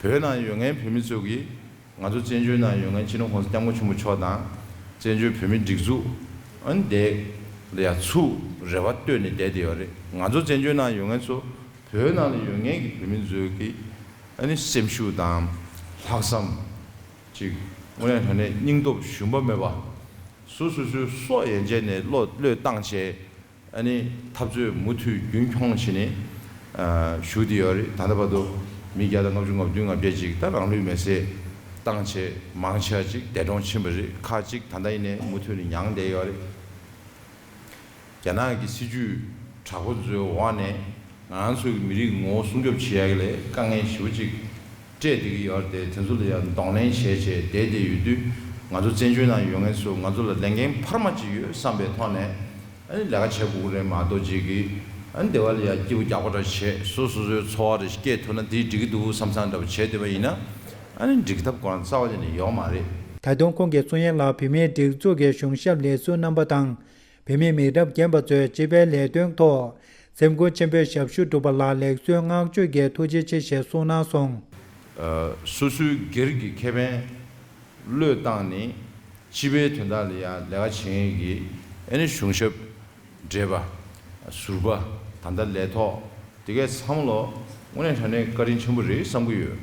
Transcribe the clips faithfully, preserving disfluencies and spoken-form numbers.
བོད་ནང་ཡོད་མཁན་བོད་མི་ཚོ་གིས་ང་ཚོ་བཙན་བྱོལ་ནང་ཡོད་མཁན་སྤྱི་ནོར་༸གོང་ས་༸སྐྱབས་མགོན་ཆེན་པོ་མཆོག་དང་། བཙན་བྱོལ་བོད་མིའི་སྒྲིག་འཛུགས་ཨ་ནི་དེ་ལ་ཡང་ཚུར་རེ་བ་བཏོན་ནས་བསྡད་བསྡད་ཡོད་རེད། ང་ཚོ་བཙན་བྱོལ་ནང་ཡོད་མཁན་ཚོ་བོད་ནང་ལ་ཡོད་མཁན་གྱི་བོད་མི་ཚོ་གི་ཨ་ནི་སེམས་ཤུགས་དང་ལྷག་བསམ་ཅིག་དངོས་གནས་དྲང་གནས་སྙིང་སྟོབས་ཞུམ་པ་མེད་པ། སོ་སོ་སོའི་སྲོག་ཡན་ཆད་ནས་བློས་བློས་བཏང་བྱས། ཨ་ནི་འཐབ་རྩོད་མུ་མཐུད་རྒྱུན་འཁྱོངས་བྱས་ནས་ཨ་བཞུགས་བསྡད་ཡོད་རེད། ད་ལྟ་བར་དུ་མི་བརྒྱ་དང་ལྔ་བཅུ་ང་བདུན་ང་བརྒྱད་ཅིག་ད་རང་ལུས་མེར་སྲེག་བཏང་བྱས། མང་ཆེ་བ་ཅིག་འདས་གྲོངས་ཕྱིན་པ་རེད། ཁག་ཅིག་ད་ལྟ་ཡིན་ནའི་མུ་མཐུད་ནས་མྱངས་བསྡད་ཡོད་རེད། རྒྱ་ནག་གི་སྲིད་ཇུས་དྲག་པོ་ཚོའི་འོག་ནས་ང་རང་ཚོའི་མི་རིགས་ངོ་བོ་སྲུང་སྐྱོབ་བྱེད་ཡག་ལ་དཀའ་ངལ་ཞེ་པོ་ཅིག་སྤྲད་བསྡད་ཀྱི་ཡོད་རེད། དེ་ཚོ་ལ་ཡང་གདོང་ལེན་བྱས་བྱས་བསྡད་བསྡད་ཡོད་དུས། ང་ཚོ་བཙན་བྱོལ་ནང་ཡོད་མཁན་ཚོ་ང་ཚོ་ལ་ལས་འགན་འཕར་མ་ཅིག་ཡོད་བསམ་པའི་ཐོག་ནས། ཨ་ནི་ལས་ཀ་བྱེད་དགོས་ཀྱི་རེད་མ་གཏོགས། ཅིག་གིས་ཨ་ནི་སྡེ་བ་ལ་ཡང་སྐྱིད་པོ་རྒྱག་པ་འདྲ་བྱས། སོ་སོ་སོའི་འཚོ་བ་རེ་སྐྱེལ་ཐུབ་ན་དེ་འགྲིག་གི་འདུག་བསམ་བསམ་འདྲ་པོ་བྱས་བསྡད་པ་ཡིན་ན། ཨ་ནི་འགྲིག་ཐབས་ཁོ་རང་རྩ་བ་ཉིད་ནས་ཡོད་མ་རེད། ད་དུང་ཁོང་གིས་གསུང་ཡག་ལ། བོད་མིའི་སྒྲིག་འཛུགས་ཀྱི་གཞུང་ཞབས་ལས་ཟུར་རྣམ་པ་དང་། བོད་མི་མི་རབས་རྒན་པ་ཚོས་སྤྱི་པའི་ལས་དོན་ཐོག་སེམས་ཁུར་ཆེན་པོས་ཞབས་ཞུ་བསྒྲུབས་པ་ལ་ལེགས་གསོལ་བསྔགས་བརྗོད་ཀྱིས་ཐུགས་རྗེ་ཆེ་ཞེས་གསུངས་གནང་སོང་། ཨ། སོ་སོའི་སྒེར་གྱི་ཁེ་ཕན་བློས་བཏང་ནས་སྤྱི་པའི་དོན་དག་ལ་ཡང་ལས་ཀ་བྱེད་མཁན་གྱི་ཨ་ནི་གཞུང་ཞབས། བགྲེས་པ། ཟུར་པ། ད་ལྟ་ལས་ཐོག་དེ་གས་ཚང་མ་ལོ་དངོས་གནས་དྲང་གནས་བཀའ་དྲིན་ཆེན་པོ་རེད་བསམ་གྱི་ཡོད།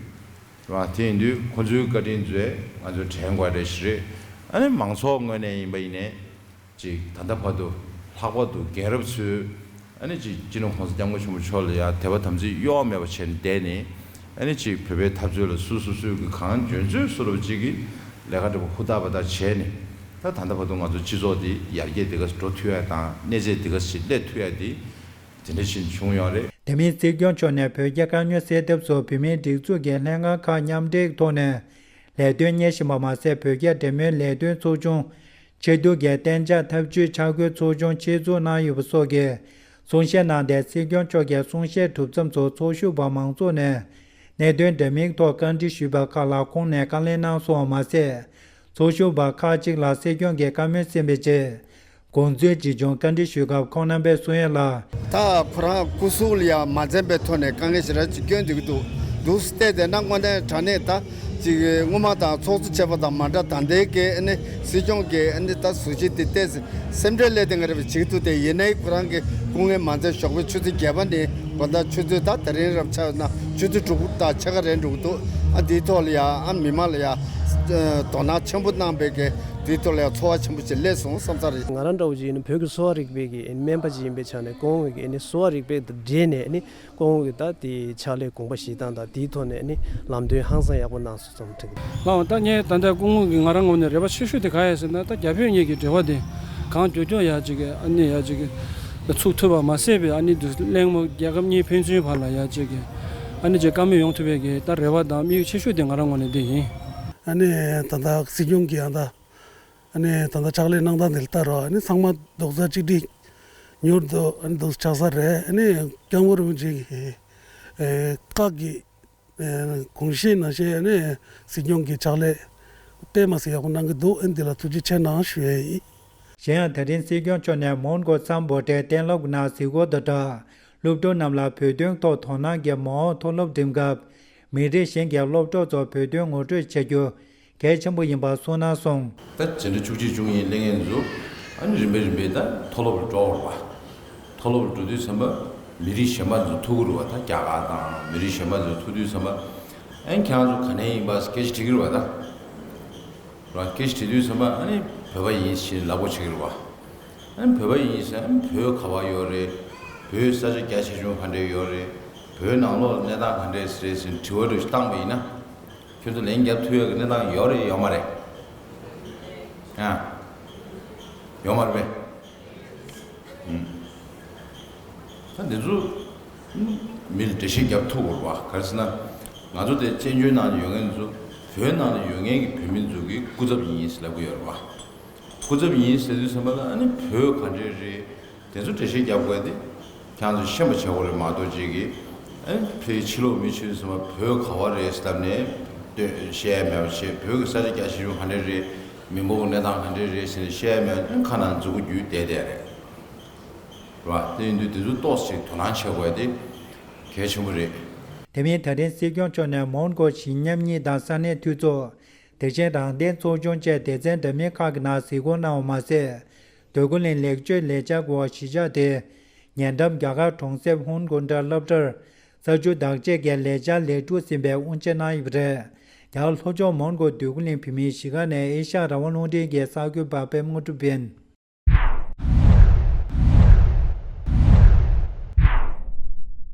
རེད་བ། དེ་ཡིན་དུས་ཁོ་ཚོའི་བཀའ་དྲིན་ཚོས་ང་ཚོ་དྲན་དགོས་རེད་ཞིག་རེད། ཨ་ནི་མང་ཚོགས་ངོས་ནས་ཡིན་པ་ཡིན་ནའི། ཅིག་ད་ལྟ་བར་དུ་ལྷག་པར་དུ་རྒན་རབས་ཚོས་ཨ་ནི་ཅིག་སྤྱི་ནོར་༸གོང་ས་༸སྐྱབས་མགོན་ཆེན་པོ་མཆོག་ལ་ཡང་དད་པ་དམ་ཚིག་གཡོ་བ་མེད་པ་བྱས་ནས་བསྡད་ནས། ཨ་ནི་ཅིག་བོད་པའི་འཐབ་རྩོད་ལ་སོ་སོ་སོའི་གི་གང་འཇོན་ཚོད་བཟོ་འདྲ་པོ་ཅིག་གི་ལས་ཀ་འདྲ་པོ་ཧུར་ཐག་པ་ཐག་བྱས་ནས། ད་ད་ལྟ་བར་དུ་ང་ཚོ་སྤྱི་ཚོགས་འདི་ཡར་རྒྱས་འདི་ག་འགྲོ་ཐུབ་ཡ་དང་། གནས་ཚད་འདི་ག་ཞིག་སླེབས་ཐུབ་ཡ་འདི་དེ་འདྲ་ཞིག་བྱུང་ཡོད་རེད། དེ་མིན་སྲིད་སྐྱོང་མཆོག་ནས་བོད་རྒྱ་དཀའ་རྙོག་སེལ་ཐབས་སུ་བོད་མིའི་སྒྲིག་འཛུགས་ཀྱི་ལྷན་ཁང་ཁག་མཉམ་འབྲེལ་ཐོག་ནས་ལས་དོན་གཉེར་བཞིན་པ་མ་ཟད། བོད་རྒྱ་འབྲེལ་མོལ་ལས་དོན་ཚོགས་ཆུང་། ཆེས་མཐོའི་གཏན་འཇགས་ཐབས་ཇུས་འཆར་འགོད་ཚོགས་ཆུང་ཆེད་འཛུགས་གནང་ཡོད་པ་སོགས་ཀྱི་གསུང་བཤད་གནང་སྟེ། སྲིད་སྐྱོང་མཆོག་གི་གསུང་བཤད་གྲུབ་མཚམས་སུ་ཚོགས་ཞུགས་པ་མང་ཚོགས་ནས་གནད་དོན་འདྲ་མིན་ཐོག་བཀའ་འདྲི་ཞུས་པ་ཁག་ལ་ཁོང་ནས་བཀའ་ལན་གནང་སོང་བ་མ་ཟད། ཚོགས་ཞུགས་པ་ཁག་ཅིག་ལ་སྲིད་སྐྱོང་གིས་བཀའ་མོལ་གསན་པའི་རྗེས། དགོངས་ཚུལ་ཇི་བྱུང་བཀའ་འདྲི་ཞུས་སྐབས་ཁོང་རྣམ་པས་གསུང་ཡག་ལ། ད་ཁོ་རང་སྐུ་གཟུགས་ལ་ཡང་མ་འཛེམ་པའི་ཐོག་ནས་དཀའ་ངལ་ཞེ་དྲག་ཅིག་སྐྱོན་འདུག་གི་འདུག་འདུག་བལྟས་བསྡད་ན་དངོས་གནས་དྲང་གནས་ད་ཅིག་སྔོན་མ་དང་ཚོགས་གཙོ་བྱས་པ་དང་མ་འདྲ། ད་ལྟའི་གི་ཨ་ནི་སྲིད་སྐྱོང་གི་ཨ་ནི་ད་གཟུགས་གཞི་དེ་བལྟས་ཚེ་སེམས་ཁྲལ་སླེབས་བསྡད་ཀྱི་རེད་པ། བྱེད་ཀྱི་འདུག་སྟེ། ཡིན་ནའི་ཁོ་རང་གི་སྐུ་ངལ་མ་འཛེམས། ཞོགས་པའི་ཆུ་ཚོད་བརྒྱད་པ་ནས་དགོང་དག་ཆུ་ཚོད་ད་དེ་རིང་རབ་ཆ་ཡོད་ན་ཆུ་ཚོད་དྲུག་དང་ཕྱེད་ཀ་རེད་འགྲོ་གི་འདུག་ཨ་འདིའི་ཐོག་ལ་ཡང་ཨ་མི་མང་ལ་ཡང་དོ་སྣང་ཆེན་པོ་གནང་བའི་གི་འདིའི་ཐོག་ལ་ཡང་ཚོར་བ་ཆེན་པོ་ཅིག་སླེབས་སོང་བསམ་ས་རེད། ང་རང་འདྲ་བོ་ཅིག་ཡིན་ན་བོད་ཀྱི་གསོ་བ་རིག་པའི་གི་ཨ་ནི་སྨན་པ་ཅིག་ཡིན་པའི་ཆ་ནས་སྐུ་ངོ་གི་ཨ་ནི་གསོ་བ་རིག་པའི་དང་འབྲེལ་ནས་ཨ་ནི་སྐུ་ངོ་གི་ད་དེའི་ཕྱག་ལས་དགོངས་པ་བཞེས་སྟངས་དང་དེའི་ཐོག་ནས་ཨ་ནི་ལམ་སྟོན་ཧང་སང་ཡག་པོ་གནང་སོང་བསམ་དྲན། ལགས་འོང་། ད་ངས་ད་ལྟ་སྐུ་ངོ་གི་ང་རང་ངོས་ནས་རེ་བ་ཆེ་ཤོས་དེ་ག་ཡིན་ཟེར་ན། ད་རྒྱ་བོད་གཉིས་ཀྱི་འབྲེལ་བ་དེ་གང་མགྱོགས་མགྱོགས་ཡར་ཅིག་གི་ཨ་ནི་ཡར་ཅིག་གི་ཚུགས་ཐུབ་པ་མ་ཟད་པའི་ཨ་ནི་དེ་གླེང་མོལ་རྒྱལ་ཁབ་གཉིས་ཕན་ཚུན་བར་ལ་ཡར་ཅིག་གི་ཨ་ནི་ཅིག་བཀའ་མོལ་ཡོང་ཐུབ་པའི་གི་ད་རེ་བ་དང་དམིགས་ཡུལ་ཆེ་ཤོས་དེ་ང་རང་ངོས་ནས་དེ་ཡིན། ཨ་ནི་ད་ལྟ་སྲིད་སྐྱོང་གིས་ཨ་ད་ཨ་ནི་ད་ལྟ་ཕྱག་ལས་གནང་སྟངས་དེ་ལྟར་རོ། ཨ་ནི་ཚང་མ་རྡོག་རྩ་གཅིག་སྒྲིལ་མྱུར་དུ་ཨ་ནི་འདུག་ཆགས་ས་རེད། ཨ་ནི་སྐྱབས་མགོན་རིན་པོ་ཆེ་གི་བཀའ་གི་དགོངས་བཞེད་ནང་བཞིན་ཨ་ནི་སྲིད་སྐྱོང་གི་ཕྱག་ལས་དཔེ་མ་སྲིད་ཡག་པོ་གནང་གི་འདུག་ཨ་ནི་འདི་ལ་ཐུགས་རྗེ་ཆེ་གནང་ཞུ་ཡས་ཡིན། གཞན་ཡང་དེ་རིང་སྲིད་སྐྱོང་མཆོག་ནས་མོན་གྷོ་སམ་བྷོ་ཊའི་གཏན་སློབ་ནང་གཟིགས་སྐོར་དང་སྦྲགས། སློབ་ཕྲུག་རྣམས་ལ་བོད་དོན་ཐོག་དོ་སྣང་གིས་མ་འོངས་མཐོ་སློབ་འགྲིམ་སྐབས། མི་རིགས་གཞན་གྱི་སློབ་གྲོགས་ཚོར་བོད་དོན་ངོ་སྤྲོད་བྱ་རྒྱུ་གལ་ཆེན་པོ་ཡིན་པ་གསུངས་གནང་སོང་། ད་འཛིན་གྲྭ་བཅུ་གཅིག་བཅུ་གཉིས་སླེབས་མཁན་ཚོ་ཨ་ནི་རིམ་པས་རིམ་པས་ད་མཐོ་སློབ་ལ་འགྲོ་བར་བ། མཐོ་སློབ་ལ་འགྲོ་དུས་ཙམ་པ་མི་རིགས་གཞན་པ་ཚོ་ཐུག་གི་རེད་བ། ད་རྒྱ་གར་དང་མི་རིགས་གཞན་པ་ཚོ་ཐུག་དུས་ཙམ་པ་ཨ་ནི་ཁྱེད་རང་ཚོ་ག་ནས་ཡིན་པ་སྐད་ཆ་དྲི་གི་རེད་བ། ད་རང་སྐད་ཆ་དྲི་དུས་ཙམ་པ་ཨ་ནི་བོད་པ་ཡིན་ཞེས་ལབ་དགོས་བྱེད་ཀྱི་རེད་བ། ཨ་ནི་བོད་པ་ཡིན་ཟེར། ཨ་ནི་བོད་ག་བ་ཡོད་རེད། བོད་ས་ཆ་རྒྱ་ཆེ་ཆུང་ག་འདྲས་ཡོད་རེད། བོད་ནང་ལོགས་ལ་གནས་སྟངས་ག་འདྲས་རེད་ཟེར་དྲི་བ་འདྲ་ཞིག་བཏང་བ་ཡིན་ན། ཁྱོད་ཚོ་ལན་རྒྱབ་ཐུབ་ཡག་གི་གནས་སྟངས་ཡོད་རེད་ཡོད་མ་རེད། ཨ། ཡོད་མ་རེད་པས། ཨུམ། ད་འདི་ཚོ་མི་ལ་འགྲེལ་བཤད་རྒྱབ་ཐུབ་དགོས་རེད་བ། ག་རེ་ཟེར་ན། ང་ཚོ་དེ་བཙན་བྱོལ་ནང་ལ་ཡོད་མཁན་ཚོ་བོད་ནང་ལ་ཡོད་མཁན་གྱི་བོད་མི་ཚོ་གི་སྐུ་ཚབ་ཡིན་ཟེར་ལབ་གི་ཡོད་རེད་བ། སྐུ་ཚབ་ཡིན་ཟེར་དུས་ཙམ་པ་ལ་ཨ་ནི་བོད་ག་འདྲས་རེད། དེ་ཚོ་འགྲེལ་བཤད་རྒྱབ་དགོས་ཏེ། ཁྱེད་རང་ཚོས་ཤེས་པ་བྱེད་དགོས་རེད་མ་གཏོགས། ཅིག་གིས་ཨ་ནི་ཕྱི་ཕྱི་ལོགས་མི་ཆོས་ཙམ་པ་བོད་ག་བ་རེད་ཟེར་ལབ་ནས་ལྟོས་བཤད་ཡ་མེད་པ་བྱས། བོད་ཀྱི་ས་ཆ་རྒྱ་ཆེ་ཆུང་ག་འདྲས་རེད། མི་འབོར་གནས་སྟངས་ག་འདྲས་རེད་ཟེར་ནས་བཤད་ཡ་མེད་པ་ཁ་ནང་མཛུ་གུ་བརྒྱུད་བསྡད་བསྡད་རེད། རེད་བ། དེ་ཡིན་དུས་དེ་ཚོ་ཏོག་ཙམ་དོ་སྣང་བྱེད་དགོས་ཏེ་གལ་ཆེན་པོ་རེད། དེ་མིན་ད་རིང་སྲིད་སྐྱོང་མཆོག་ནས་མོན་གྷོ་ཞི་མཉམ་གཉིས་དང་ས་གནས་འཐུས་ཚོགས། དེ་བཞིན་རང་བདེན་ཚོགས་ཆུང་བཅས་སྡེ་ཚན་འདྲ་མིན་ཁག་གི་ནང་གཟིགས་སྐོར་གནང་བ་མ་ཟད། འདོད་རྒུ་གླིང་ལེགས་བཅོས་ལས་འཆར་གྱི་འོག་གཞིས་ཆགས་དེའི་ཉེ་འགྲམ་རྒྱ་གར་གྲོང་གསེབ་ཧུན་གུན་ཏྲ་སློབ་གྲྭར་ས་ཆུ་བདག་གཅེས་ཀྱི་ལས་འཆར་ལེགས་གྲུབ་ཟིན་པའི་དབུ་འབྱེད་གནང་ཡོད་པ་རེད། རྒྱ་གར་ལྷོ་ཕྱོགས་མོན་གྷོ་འདོད་རྒུ་གླིང་བོད་མིའི་གཞིས་ཀ་ནས་ཨེ་ཤ་ཡ་རང་དབང་རླུང་འཕྲིན་གྱི་གསར་འགོད་པ་པད་མ་དངོས་གྲུབ་ཡིན།